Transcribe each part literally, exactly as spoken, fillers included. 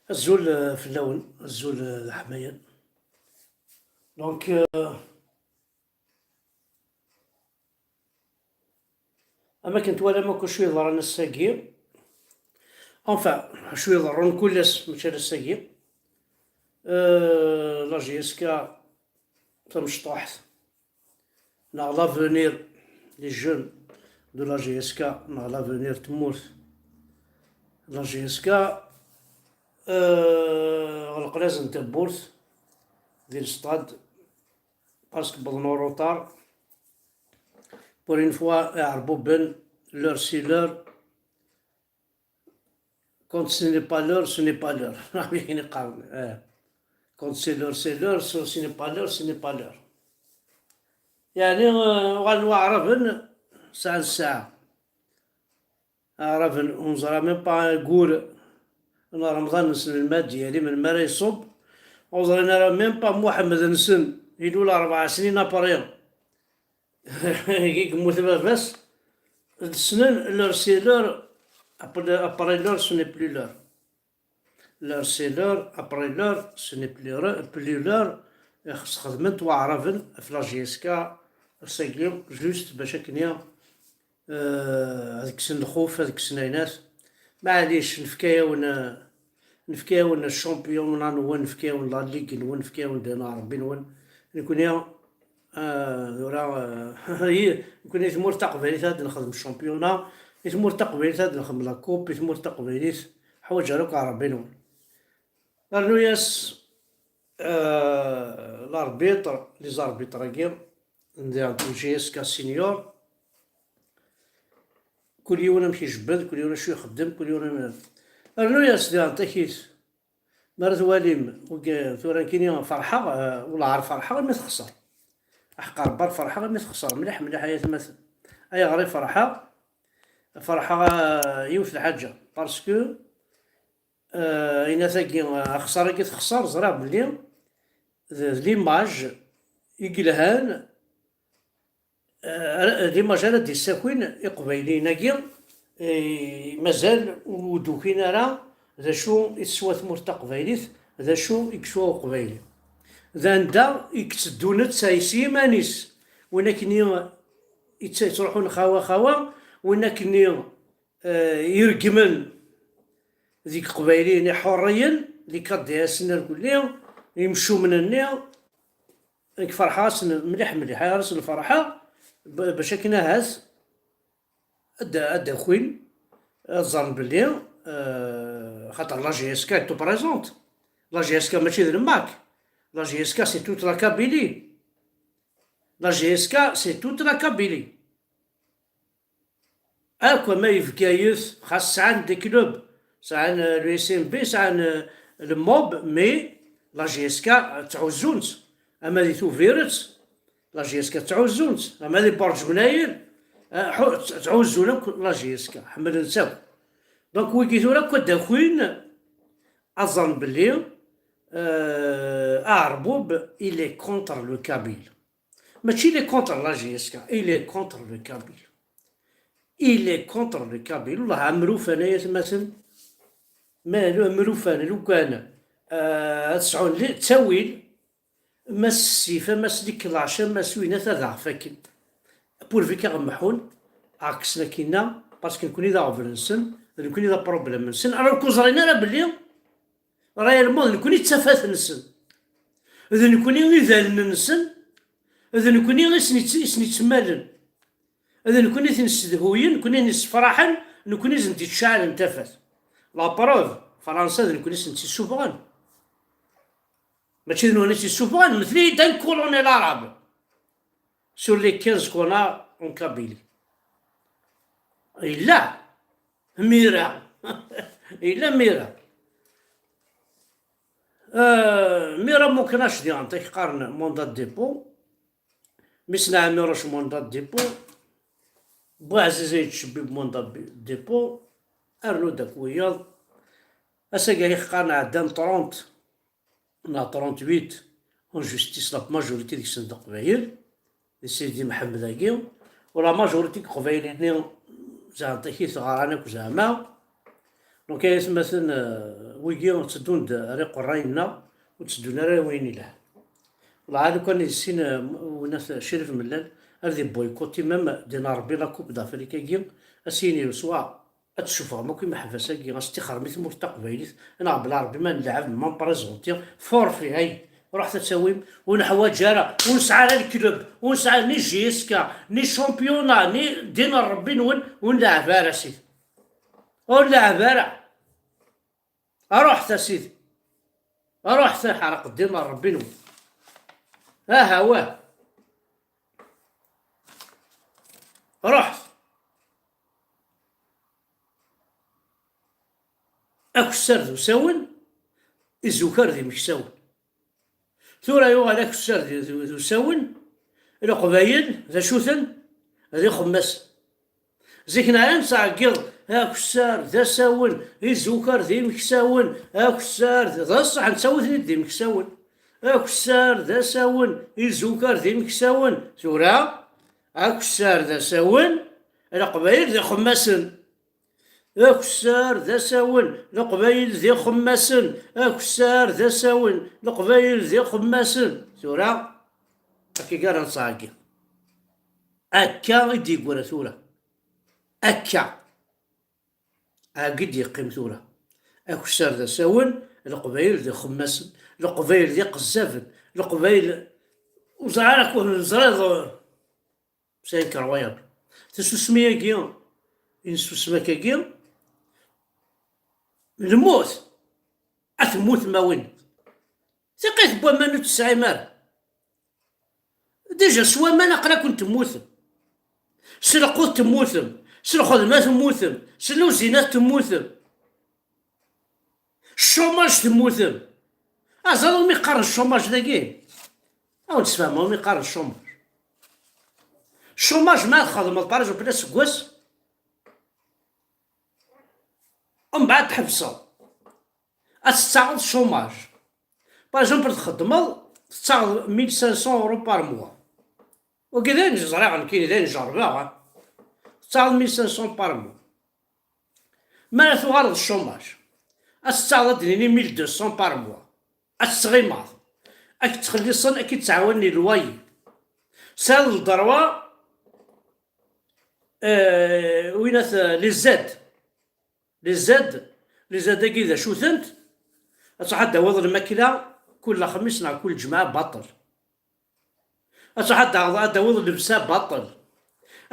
Azul, euh, fell-awen, azul, euh, d aḥmayan. Donc, euh, am akken twalam akk acu yeḍran ass-agi, enfin, acu iḍerrun kul ass, mačči ala ass-agi, euh, la J S K tamecṭuḥt, neɣ l'avenir, les jeunes de la J S K, neɣ l'avenir n tmurt, la J S K, euh, ɣelqen-asen tawwurt di l'stade, parce que wwḍen en retard. Pour une fois, iɛerbuben, l'heure c'est l'heure. Quand ce n'est pas l'heure, ce n'est pas l'heure. Akken i qqaren, eh. Quand c'est l'heure, c'est l'heure. Quand ce n'est pas l'heure, ce n'est pas l'heure. Yeɛni, eh, uɣalen waɛraben sɛan ssaɛa. Aɛraben, ur neẓra même pas ayyur n Remḍan-nsen melmi ad d-yali, melmi ara iṣubb. Ur ẓrin ara même pas Muḥemmed-nsen, ilul rebɛa snin après i yemmut baba-s. Ssnen l'heure c'est l'heure, après, après l'heure, ce n'est plus l'heure. L'heure c'est l'heure, après l'heure, ce n'est plus l'heure, plus l'heure. Ixes xedmen-t waɛraben ɣef la J S K ass-agi, juste bac akken, eh, ad kksen lxuf, ad kksen ayennat. Maɛlic, nefka-yawen, eh, nefka-yawen championnat-nwen, nefka-yawen la ligue-nwen, nefka-yawen dina Rebbi-nwen. Nekni, eh, tura, eh, nekkni tmurt taqbaylit ad nexdem championnat, i tmurt taqbaylit ad nexdem la coupe, i tmurt taqbaylit ḥwaǧen akk Rebbi-nwen. Rnu-yas, euh, l'arbitre, les arbitres-agi, n J S K senior. Kul yiwen amek ijebbed, kul yiwen acu ixeddem, kul yiwen am-, rnu-yas diɣen takit. Mi ara twalim, tura nekkini ferḥeɣ, euh, wellah ar ferḥeɣ imi texṣer. Aḥeqq Rebbi ar ferḥeɣ imi texṣer, mliḥ, mliḥ ay atmaten. Ayɣer i ferḥeɣ? Ferḥeɣ, euh, yiwet lḥaǧa, parce que, euh, ayennat-agi, euh, axeṣṣar-agi texṣer, ẓriɣ belli d, d l'image i yelhan, eh, ara, d imaj ara d-issakin Iqbayliyen-agi, eh, mazal ur d-ukin ara d acu i teswa tmurt taqbaylit, d acu i yeswa Uqbayli. D anda i yetteddun netta s yiman-is, win akken i yett-, yettruḥun xawa xawa, win akken i, eh, ireggmen deg Iqbayliyen iḥurriyen, les K D S-nni irkelli, imcumen-nni, nekk ferḥeɣ-asen mliḥ mliḥ, ayɣer asen-ferḥeɣ? B-, bac akken ahat ad, ad d-akin, ad ẓren belli, euh, xaṭer la J S K est tout présente. La J S K mačči d le MAK. La J S K c'est toute la Kabylie. La J S K c'est toute la Kabylie. Akk ama i Bgayet, xas sɛan des clubs, sɛan, euh, le S M B, sɛan, euh, le MOB, mais la J S K ttɛuzzun-tt. Ama di Tubiret, la J S K ttɛuzzun-tt. Ama di Burǧ Mnayel, euh, ḥu-, ttɛuzzun akk la J S K, ḥemmlen-tt akk. Donc, wigi tura akk ad d-akin, ad ẓren belli, euh, aɛerbub, il est contre le Kabyle. Mačči il est contre la J S K, il est contre le Kabyle. Il est contre le Kabyle. Wellah, am rufan ay atmaten. Ma lu-, am rufan, lukan, euh, ad sɛun li-, ttawil, ma s ssif, ma s liklac, ma s winat ad aɣ-fakken. Pourvu ad aɣ-mḥun, aɣ-kksen akkinna, parce que nekni d aɣbel-nsen, d nekni d aproblème-nsen. Alors ur ẓrin ara belli réellement, d nekni d tafat-nsen. D nekni i d allen-nsen. D nekni i sen-, i sen-ittemmalen. D nekni i ten-issedhuyen, nekni i ten-issefraḥen, nekni i sen-d-ittceɛlen tafat. La preuve, Fransa d nekni i sen-tt-issufɣen. Mačči d nutni i tt-issufɣen, mtel-iyi-d un colonel arabe sur les quinze qu'on a en Kabylie. Yella. Mira. Yella Mira. Euh, Mira Muknac diɣen, tak qqaren mandat de dépôt. Miss Naɛmiruc mandat de dépôt. Buɛziz ay yettcebbib mandat de dépôt. Arnu-d akk wiyaḍ. Ass-agi ay qqaren ɛeddan trente neɣ trente-huit en justice, la majorité deg-sen d Iqbayel, di Sidi Mḥemmed-agi, u la majorité n Iqbayliyen-nni zeɛma takit ɣran akk zeɛma, Donc, ay atmaten, euh, wigi tteddun-d ar iqerray-nneɣ, ur tteddun ara ar wayen ilhan. Lɛali kan yessin, euh, winat Crif Mellal, ad iboycotti même Dina Rebbi la Coupe d'Afrique-agi, ad s-yini leswar, ad tessufɣem akk imeḥbas-agi, ad s-tixrem i tmurt taqbaylit, neɣ bla Rebbi ma nleɛɛeb, ma nprezenti, forfait, ay, ruḥet ad tawim, ur neḥwaǧ ara, ur nesɛi ara le club, ur nesɛi ni J S K, ni championnat, ni Dina Rebbi-nwen, ur nleɛɛeb ara, sidi. Ur neɛɛeb ara. Ruḥet a sidi. Ruḥet a ḥreq ddin n Ṛebbi-nwen. Aha wah. Ruḥet. Akessar d usawen, izukar d imeksawen. Tura yuɣal akessar d, d, d usawen, Leqbayel d acu-ten? D ixemmasen. Zik neɛya nettɛeggiḍ akessar d asawen, izukar d imeksawen, akessar d, d ṣṣeḥ nettawi-ten-id d imeksawen. Akessar d asawen, izukar d imeksawen. Tura, akessar d asawen, Leqbayel d ixemmasen. Akessar d asawen, Leqbayel d ixemmasen. Akessar d asawen, Leqbayel d ixemmasen. Tura, akka i ara nettɛeggiḍ. Akka i d-yeggura tura. Akka. Agi d-yeqqim tura. Akessar d asawen, Leqbayel d ixemmasen, Leqbayel d iqezzaben, Leqbayel ur ẓriɣ ara ku-, ẓriɣ, c'est incroyable. Tasusmi-agi, i nessusem akkagi, lmut, ad temmut ma win. Tiqit n waman ur tesɛim ara. Déjà, s waman aql-aken temmutem. S lqut temmutem. S lxedma temmutem. S lluzinat temmutem. Chômage temmutem. Aẓal umi qqaren chômage dagi. Ad wen-d-sfehmeɣ umi qqaren chômage. Chômage ma txedmeḍ, par exemple, aseggas, mbeɛd tḥebseḍ. Ad tettaɣeḍ chômage. Par exemple, txeddmeḍ, tettaɣeḍ mille cinq cents euros par mois. Wagi d ayen ẓriɣ nekkini, d ayen jerbeɣ, ah. Tettaɣeḍ mille cinq cents par mois. Mi ara tuɣaleḍ chômage, ad tettaɣeḍ, ad d-nini, mille deux cents par mois. Ad tettɣimaḍ. Ad k-ttxelliṣen, ad k-id-ttɛawanen i loyer. Tesɛiḍ le droit, euh, winat, euh, les aides. Les aides, les aides-agi d acu-tent? Ad truḥ ad d-tawiḍ lmakla kul lexmis neɣ kul lǧemɛa, baṭel. Ad truḥ ad d-tawiḍ, ad d-tawiḍ llebsa, baṭel.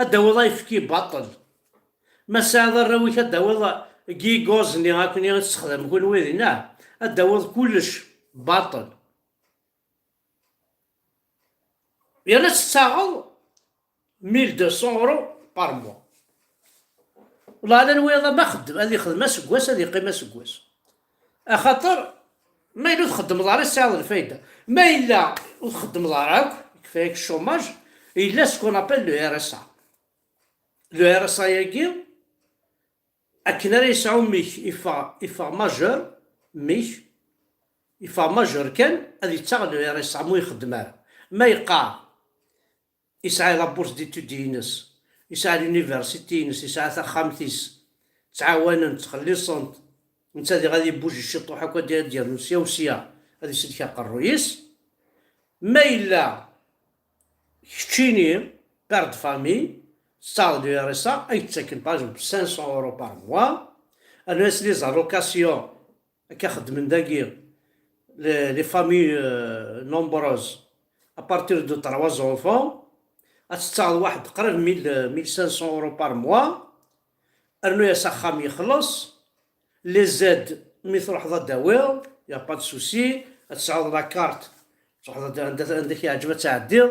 Ad d-tawiḍ ayefki, baṭel. Ma tesɛiḍ arraw-ik, ad d-tawiḍ gigos-nni akni i tessexdam kunwi dinna, ad d-tawiḍ kullec, baṭel. Yerna tettaɣeḍ mille deux cents euros par mois. Wala n wayeḍ ma xeddem, ad ixdem aseggas, ad iqqim aseggas. Axaṭer ma yella ur txeddmeḍ ara, tesɛiḍ lfayda. Ma yella ur txeddmeḍ ara akk, kfaya-k chômage, yella ce qu'on appelle le R S A. Le R S A-agi, akken ara yesɛu mmi-k, iffeɣ, iffeɣ majeur, mmi-k, iffeɣ majeur kan, ad yettaɣ le R S A, mu ixeddem ara. Ma yeqqar, yesɛa la bourse d'études-ines, yesɛa l'université-ines, yesɛa taxxamt-is, ttɛawanen, ttxelliṣen-t, netta diɣ ad ibuj ciṭuḥ akk, ad d-yernu sya u sya, ad isellek aqerruy-is. Ma yella keččini, père de famille, tettaɣeḍ le R S A, ay yettaken, par exemple, cinq cents euros par mois, rnu-as les allocations, akka xeddmen dagi, les, les familles, euh, nombreuses, à partir de trois enfants, ad tettaɣeḍ waḥed qrib mille, mille cinq cents euros par mois, rnu-as axxam yexleṣ, les aides, mi truḥeḍ ad d-tawiḍ, y a pas de souci, ad tesɛuḍ la carte, truḥeḍ ad, anda, anda k-yeɛǧeb ad tɛeddiḍ,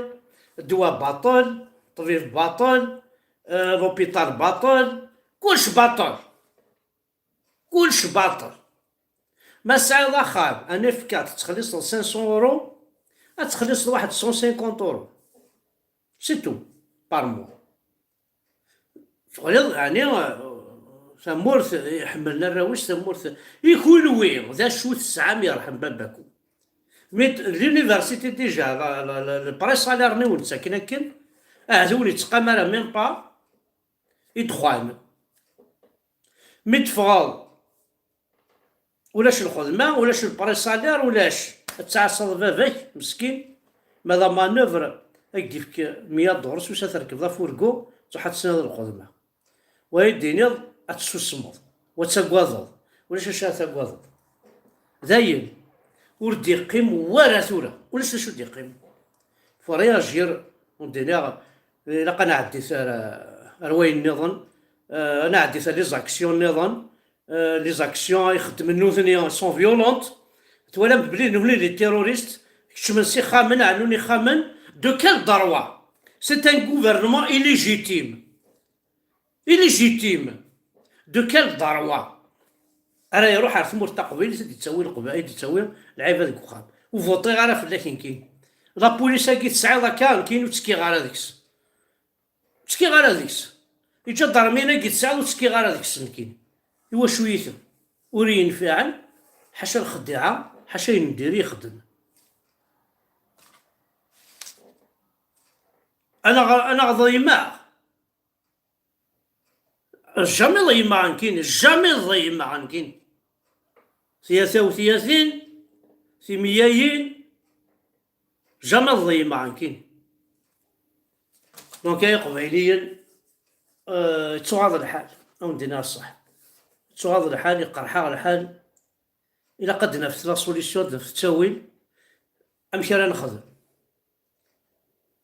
ddwa baṭel, ṭṭbib baṭel, euh, l'hôpital baṭel, kullec baṭel. Kullec baṭel. Ma tesɛiḍ axxam, un F quatre, tettxelliṣeḍ cinq cents euros, ad txelliṣeḍ waḥed cent cinquante euros. C'est tout, par mois. Teɣliḍ, yeɛni, tamurt iḥemmlen arraw-is, tamurt i kunwi, d acu tesɛam, yerḥem baba-kum. Mais l'université déjà, la, la, la, le présalaire-nni wen-ttaken akken, ahat ur yetteqqam ara même pas i ddexxan. Mi teffɣeḍ, Ulac lxedma, ulac le prix salaire, ulac. Ad tɛassaḍ baba-k, meskin, ma d amanœuvre, ad k-d-ifk meyya duṛus, usa terkbeḍ afurgu, tṛuḥ ad tesniḍ lxedma. Wa ad d-tiniḍ ad tessusmeḍ, wa ad tagadeḍ, ulac acu ara tagadeḍ. Dayen, ur d-iqqim wara tura, ulac acu d-iqqim. Faut réagir, ur d-iniɣ, ilaq ad nɛeddi ar, ar wayen nniḍen, eh, ad nɛeddi ar les actions nniḍen, eh, les actions ay xeddmen nutni sont violentes. Twalam belli nutni les terroristes, kecmen s ixxamen, ɛennun ixxamen. De quel droit? C'est un gouvernement illégitime. Illégitime. De quel droit? Ara iruḥ ar tmurt taqbaylit, ad d-ittawi leqba-, ad d-ittawi lɛibad deg uxxam. Ur vuṭiɣ ara fell-ak nekkini. La police-agi tesɛiḍ akka, nekkini ur ttekkiɣ ara deg-s. Ur ttekkiɣ ara deg-s. Iǧadarmiyen-agi tesɛiḍ, ur ttekkiɣ ara deg-s nekkini. Iwacu-yi-ten? Ur iyi-nfiɛen, ḥaca lxeddiɛa, ḥaca ayen n diri yexdem. Anaɣ, anaɣ ḍeymeɣ. Jamais ḍeymeɣ nekkini, jamais ḍeymeɣ nekkini. Tiyata u tiyatin, timeyyayin, jamais ḍeymeɣ nekkini. Donc ay iqbayliyen, euh, yettuɣaḍ lḥal, ad wen-d-iniɣ ṣṣeḥ. Yettuɣaḍ lḥal, iqerḥ-aɣ lḥal. Ilaq ad d-naf la solution, ad d-naf ttawil. Amek ara nexdem?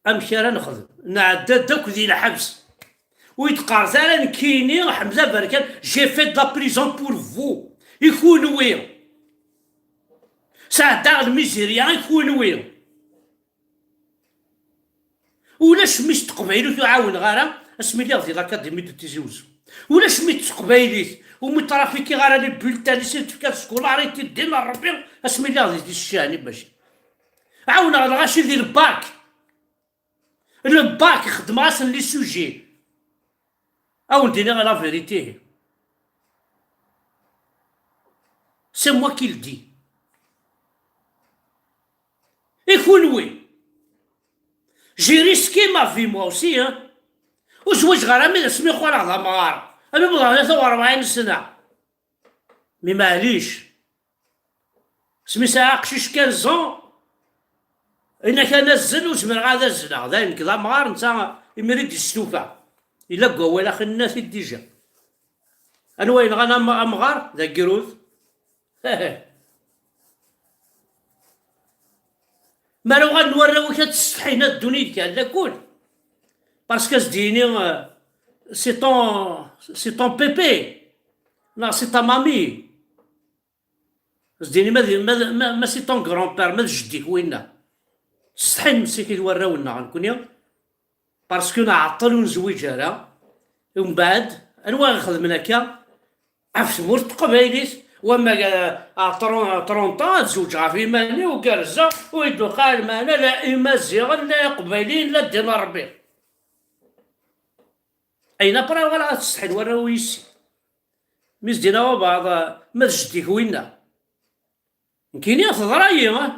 Amek ara nexdem? Nɛedda-d akk di lḥebs. Ur yi-d-qqaret ara nekkini, Ḥemza Berkan, j'ai fait de la prison pour vous. I kunwi. Sɛeddaɣ lmizirya i kunwi. Ulac mi s teqbaylit ur ɛawneɣ ara, asmi lliɣ di l'Académie de Tizi Ouzou. Ulac mi s teqbaylit, umi trafikiɣ ara les bulletins, i s-d-tefka scolarité ddin n Rebbi, asmi lliɣ di, di Ccani mačči. Ɛawneɣ lɣaci di le bac. Le bac, xedmeɣ-asen les sujets. Ad wen-d-iniɣ la vérité. C'est moi qui le dis. I kunwi? J'ai risqué ma vie moi aussi, hein. Ur zwiǧeɣ ara mi d asmi uɣaleɣ d amɣar. Ami wwḍeɣ tlata u rebɛin sna. Mi maɛlic. Asmi sɛiɣ aqcic quinze ans, yenna-k ad nazzel, ur zmireɣ ad azzleɣ. Dayen, nekk d amɣar, netta imir i d-istufa. Yella deg wawal, axi nenna-t-id déjà. Anwa yenɣan am-, amɣar? D agrud. Mi ara uɣalen warraw-ik ad ttsetḥin, ad ddun yid-k ar lakul. Parce que ad s-d-yini, euh, c'est ton, c'est ton pépé, neɣ c'est ta mamie. Ad s-d-yini ma d, ma d, ma, ma c'est ton grand-père, ma d jeddi-k winna. Ttsetḥin msakit warraw-nneɣ nekkni. Parce que nɛeṭṭel ur nezwiǧ ara. Umbeɛd, anwa i ɣ-ixedmen akka? Ɣef tmurt n teqbaylit, wamma, eh, à tren-, trente ans ad zewǧeɣ ɣef yiman-iw, gerrzeɣ, ur yi-d-tuqiɛ lmeɛna, la imaziɣen, la iqbayliyen, la ddin n Rebbi. Ayen après uɣaleɣ ad ttsetḥin warraw yis-i. Mi s-d-yenna wabeɛḍ, eh, ma d jeddi-k winna. Nekkini teḍra-yi, ah.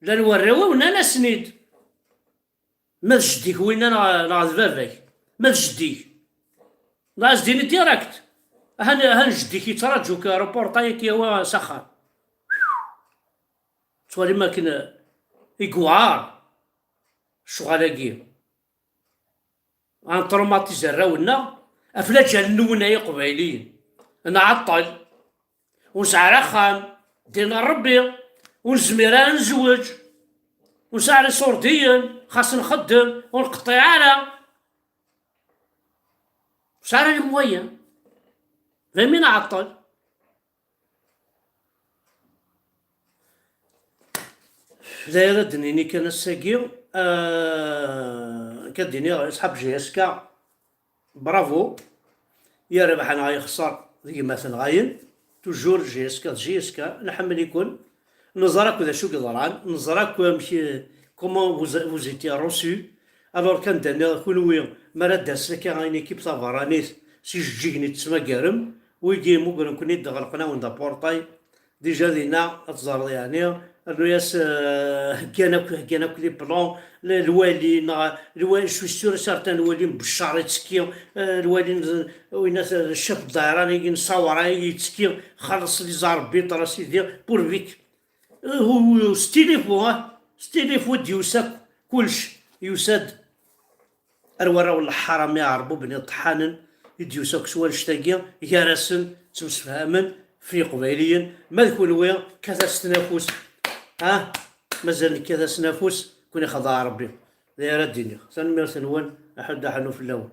Llan warraw-iw nnan-asen-id. Ma d jeddi-k winna neɣ, neɣ d baba-k? Ma d jeddi-k. Neɣ ad s-d-ini direct. Ahan, ahan jeddi-k yettraǧu-k aeroporṭa-yaki yawa s axxam. Ttwalim akken i yewɛer ccɣel-agi. Ad nṭrumatizz arraw-nneɣ ɣef laǧal-nwen ay Iqbayliyen. Nɛeṭṭel. Ur nesɛi ara axxam, ddin n Ṛebbi, ur nezmir ara ad nezweǧ, ur nesɛi ara iṣurdiyen, xas nxeddem, ur nqeṭṭiɛ ara. Ur nesɛi ara les moyens. Daymi nɛeṭṭel. D ayen ara d-nini kan ass-agi, ah, akka d-iniɣ, asḥab J S K, bravo. Yerbeḥ neɣ yexṣer, d gma-tneɣ ayen. Toujours J S K d J S K, nḥemmel-iken. Neẓra akk d acu i yeḍran, neẓra akk amek, comment vous, vous étiez reçus. Alors kan d-nniɣ, kunwi, mi ara d-tasen akka une équipe taberranit, s ijeǧǧigen i tettmagarem, wigi mmugren-ken-id, ɣelqen-awen-d aporṭay, déjà dinna ad teẓreḍ, yeɛni, Rnu-yas, euh, heggan akk, heggan akk les plans, le- lwali, neɣ lwali, je suis sûr et certain, lwali n Beccar ittekki, euh, lwali n, winna, le chef de daïra-nni n Sawra ittekki, xelleṣ les arbitres, a sidi, pourvu que, euh, s tilifu, ah, s tilifu d-yusa kullec, yusa-d. Ar warraw n leḥḥaram iɛerbuben iṭeḥḥanen i d-yusa akk s wannect-agi, gar-asen ttemsefhamen f Yiqbayliyen. Ma d kunwi, kkat-as tnafus. Ha? Mazal nekkat-as tnafus, kun ixḍeɛ Rebbi. D ayen ara d-iniɣ. Tanemmirt-nwen, aḥuddu aḥannu fell-awen.